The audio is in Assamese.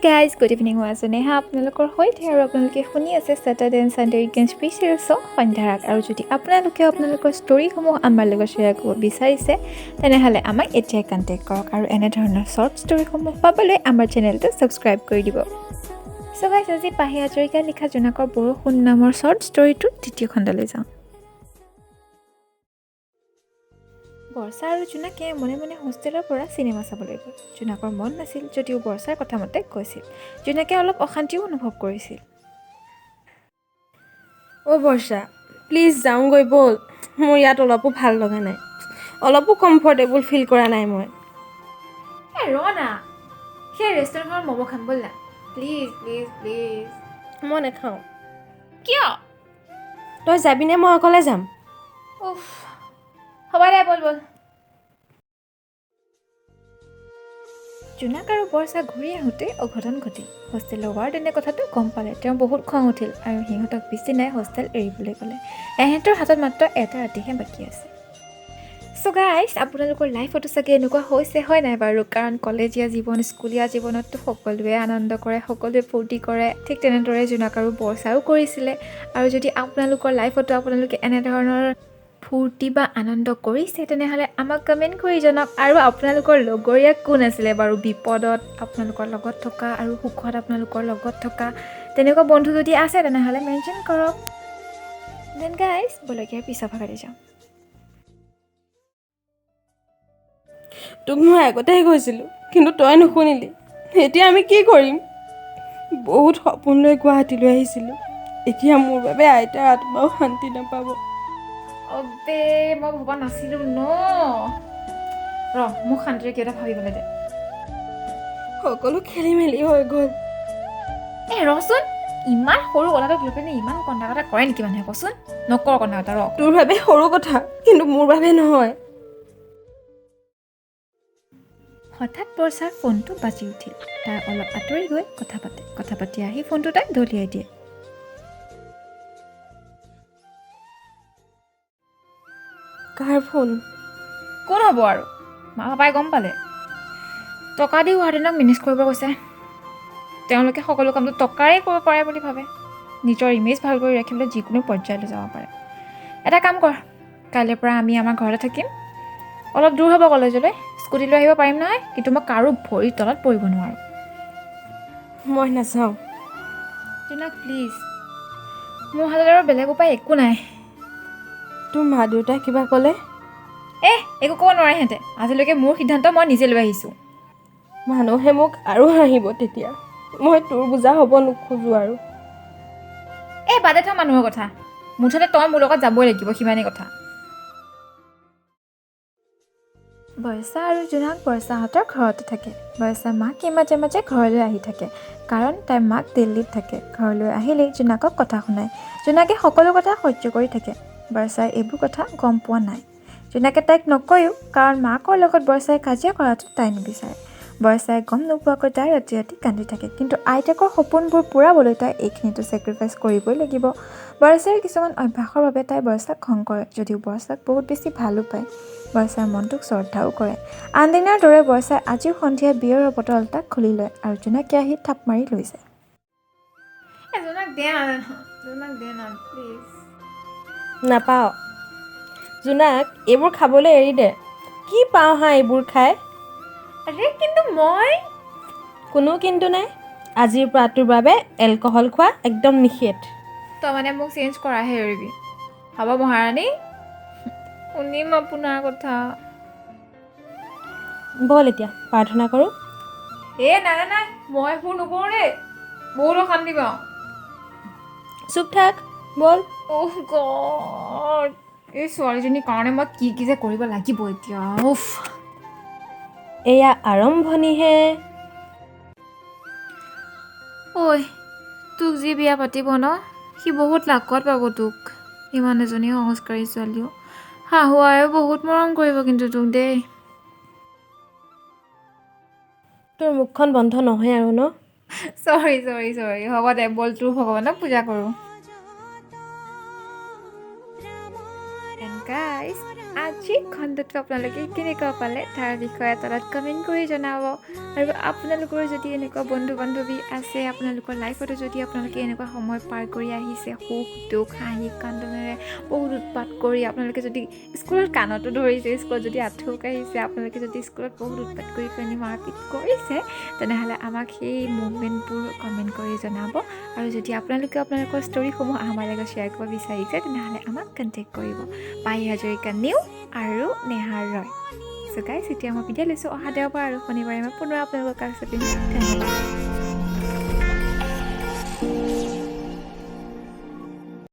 Guys, good evening. মই আছোঁ নেহা আপোনালোকৰ সৈতে আৰু আপোনালোকে শুনি আছে Saturday and Sunday weekend special show Sandhyarag. আৰু যদি আপোনালোকে আপোনালোকৰ ষ্টৰীসমূহ আমাৰ লগত শ্বেয়াৰ কৰিব বিচাৰিছে, তেনেহ'লে আমাক এতিয়াই কণ্টেক্ট কৰক আৰু এনেধৰণৰ শ্বৰ্ট ষ্টৰীসমূহ পাবলৈ আমাৰ চেনেলটো ছাবস্ক্ৰাইব কৰি দিব। চ' গাইজ, আজি পাহি হাজৰিকাই লিখা জোনাকৰ বৰষুণ নামৰ শ্বৰ্ট ষ্টৰীটোৰ দ্বিতীয় খণ্ডলৈ যাওঁ। বৰ্ষা আৰু জোনাকে মনে মনে হোষ্টেলৰ পৰা চিনেমা চাবলৈ গ'ল। জোনাকৰ মন নাছিল যদিও বৰ্ষাৰ কথা মতে গৈছিল। জোনাকে অলপ অশান্তিও অনুভৱ কৰিছিল। অ' বৰ্ষা, প্লিজ যাওঁগৈ ব'ল। মোৰ ইয়াত অলপো ভাল লগা নাই, অলপো কমফৰ্টেবল ফিল কৰা নাই মই। এ ৰ না, সেই ৰেষ্টুৰেণ্টখনত ম'ম' খাম ব'ল না, প্লিজ প্লিজ প্লিজ। মই নাখাওঁ। কিয়? তই যাবিনে মই অকলে যাম? উফ, হ'ব দে, ব'ল ব'ল। জোনাক আৰু বৰ্ষা ঘূৰি আহোঁতে অঘটন ঘটিল। হোষ্টেলৰ ৱাৰ্ডেনে কথাটো গম পালে। তেওঁ বহুত খং উঠিল আৰু সিহঁতক পিছদিনাই হোষ্টেল এৰিবলৈ ক'লে। এহেঁতৰ হাতত মাত্ৰ এটা ৰাতিহে বাকী আছে। চ' গাইজ, আপোনালোকৰ লাইফতো চাগে এনেকুৱা হৈছে, হয় নাই বাৰু? কাৰণ কলেজীয়া জীৱন, স্কুলীয়া জীৱনততো সকলোৱে আনন্দ কৰে, সকলোৱে ফূৰ্তি কৰে। ঠিক তেনেদৰে জোনাক আৰু বৰ্ষাও কৰিছিলে। আৰু যদি আপোনালোকৰ লাইফতো আপোনালোকে এনেধৰণৰ ফূৰ্তি বা আনন্দ কৰিছে, তেনেহ'লে আমাক কমেণ্ট কৰি জনাওক। আৰু আপোনালোকৰ লগৰীয়া কোন আছিলে বাৰু, বিপদত আপোনালোকৰ লগত থকা আৰু সুখত আপোনালোকৰ লগত থকা তেনেকুৱা বন্ধু যদি আছে, তেনেহ'লে মেনশ্যন কৰক। Then guys, ব'লক ইয়াৰ পিছৰ ভাগলৈ যাওঁ। তোক মই আগতেই কৈছিলোঁ, কিন্তু তই নুশুনিলি। এতিয়া আমি কি কৰিম? বহুত সপোন লৈ গুৱাহাটীলৈ আহিছিলোঁ, এতিয়া মোৰ বাবে আইতাৰ আত্মাও শান্তি নাপাব। অবে, মই ভবা নাছিলোঁ ন। ৰ, মোক শান্তিৰে কিবা এটা ভাবিবলৈ দে। সকলো খেলি মেলি হৈ গ'ল। এ ৰচোন, ইমান সৰু কথাটোক লৈ পিনে ইমান কন্দা কটা কৰে নেকি মানুহে, কচোন? নকৰ কন্দা কটা, ৰ। তোৰ বাবে সৰু কথা, কিন্তু মোৰ বাবে নহয়। হঠাৎ বৰ্ষাৰ ফোনটো বাজি উঠিল। তাই অলপ আঁতৰি গৈ কথা পাতে। কথা পাতি আহি ফোনটো তাই দলিয়াই দিয়ে। কাৰ ফোন? কোন হ'ব আৰু, মা পাপাই গম পালে। টকা দি ৱাৰ্ডেনক মেনেজ কৰিব কৈছে। তেওঁলোকে সকলো কামটো টকাৰেই কৰিব পাৰে বুলি ভাবে। নিজৰ ইমেজ ভাল কৰি ৰাখিবলৈ যিকোনো পৰ্যায়লৈ যাব পাৰে। এটা কাম কৰ, কাইলৈৰ পৰা আমি আমাৰ ঘৰতে থাকিম। অলপ দূৰ হ'ব কলেজলৈ, স্কুটি লৈ আহিব পাৰিম নহয়, কিন্তু মই কাৰো ভৰিৰ তলত পৰিব নোৱাৰোঁ। মই নাযাওঁ। জোনাক, প্লিজ, মোৰ হাতত আৰু বেলেগ উপায় একো নাই। তোৰ মা দেউতাই কিবা ক'লে? এহ, একো ক'ব নোৱাৰে সিহঁতে। আজিলৈকে মোৰ সিদ্ধান্ত মই নিজে লৈ আহিছোঁ। মানুহে মোক আৰু হাঁহিব তেতিয়া। মই তোৰ বোজা হ'ব নোখোজোঁ আৰু। এই বাদে থ মানুহৰ কথা, মুঠতে তই মোৰ লগত যাবই লাগিব, সিমানেই কথা। বৰ্ষা আৰু জোনাক বৰ্ষাহঁতৰ ঘৰতে থাকে। বৰ্ষাৰ মাকে মাজে মাজে ঘৰলৈ আহি থাকে, কাৰণ তাইৰ মাক দিল্লীত থাকে। ঘৰলৈ আহিলেই জোনাকক কথা শুনায়। জোনাকে সকলো কথা সহ্য কৰি থাকে। বৰ্ষাই এইবোৰ কথা গম পোৱা নাই। জোনাকে তাইক নকয়ো, কাৰণ মাকৰ লগত বৰ্ষাই কাজিয়া কৰাটো তাই নিবিচাৰে। বৰ্ষাই গম নোপোৱাকৈ তাই ৰাতি ৰাতি কান্দি থাকে, কিন্তু আইতাকৰ সপোনবোৰ পূৰাবলৈ তাই এইখিনিতো ছেক্ৰিফাইচ কৰিবই লাগিব। বৰ্ষাৰ কিছুমান অভ্যাসৰ বাবে তাই বৰ্ষাক খং কৰে, যদিও বৰ্ষাক বহুত বেছি ভালো পায়। বৰ্ষাৰ মনটোক শ্ৰদ্ধাও কৰে। আনদিনাৰ দৰে বৰ্ষাই আজিও সন্ধিয়া বিয়েৰৰ বটল এটা খুলি লয় আৰু জোনাকে আহি থাপ মাৰি লৈ যায়। জোনাক দে না, জোনাক দে না, প্লিজ। নাপাওঁ জোনাক, এইবোৰ খাবলৈ এৰি দে। কি পাওঁ হা এইবোৰ খাই? আৰে কিন্তু মই কোনো কিন্তু নাই। আজিৰ পৰা তোৰ বাবে এলকহল খোৱা একদম নিষেধ। তই মানে মোক চেঞ্জ কৰাহে এৰিবি। হ'ব মহাৰাণী, শুনিম আপোনাৰ কথা। ব'ল এতিয়া প্ৰাৰ্থনা কৰোঁ। এ নাই নাই নাই, মই এইবোৰ নকৰোঁ দেই, বহুত অশান্তি পাওঁ। চুপ থাক, ব'ল। অহ গড, এই ছোৱালীজনীৰ কাৰণে মই কি কি যে কৰিব লাগিব এতিয়া। উফ, এয়া আৰম্ভণিহে। ঐ, তোক যি বিয়া পাতিব ন, সি বহুত লাকত পাব তোক। ইমান এজনী সংস্কাৰী ছোৱালীও, শাহু আয়েও বহুত মৰম কৰিব কিন্তু তোক দেই। তোৰ মুখখন বন্ধ নহয় আৰু ন? চৰি চৰি চৰি, হ'ব দে, ব'ল তোৰ ভগৱানক পূজা কৰোঁ। গাইজ, আজিৰ খণ্ডটো আপোনালোকে কেনেকুৱা পালে তাৰ বিষয়ে তলত কমেণ্ট কৰি জনাব। আৰু আপোনালোকৰ যদি এনেকুৱা বন্ধু বান্ধৱী আছে, আপোনালোকৰ লাইফতো যদি আপোনালোকে এনেকুৱা সময় পাৰ কৰি আহিছে, সুখ দুখ হাঁহি কান্দোনেৰে বহুত উৎপাত কৰি, আপোনালোকে যদি স্কুলত কাণতো ধৰিছে, স্কুলত যদি আঁঠু কাঢ়িছে, আপোনালোকে যদি স্কুলত বহুত উৎপাত কৰি পিনি মাৰপিট কৰিছে, তেনেহ'লে আমাক সেই মুভমেণ্টবোৰ কমেণ্ট কৰি জনাব। আৰু যদি আপোনালোকে আপোনালোকৰ ষ্টৰিসমূহ আমাৰ লগত শ্বেয়াৰ কৰিব বিচাৰিছে, তেনেহ'লে আমাক কণ্টেক্ট কৰিব। পাহি হাজৰিকা নিউ আৰু নেহা ৰয়। চ' গাইজ, এতিয়া মই বিদায় লৈছোঁ। অহা দেওবাৰ আৰু শনিবাৰে মই পুনৰ আপোনালোকৰ কাষ চাপিম। ধন্যবাদ।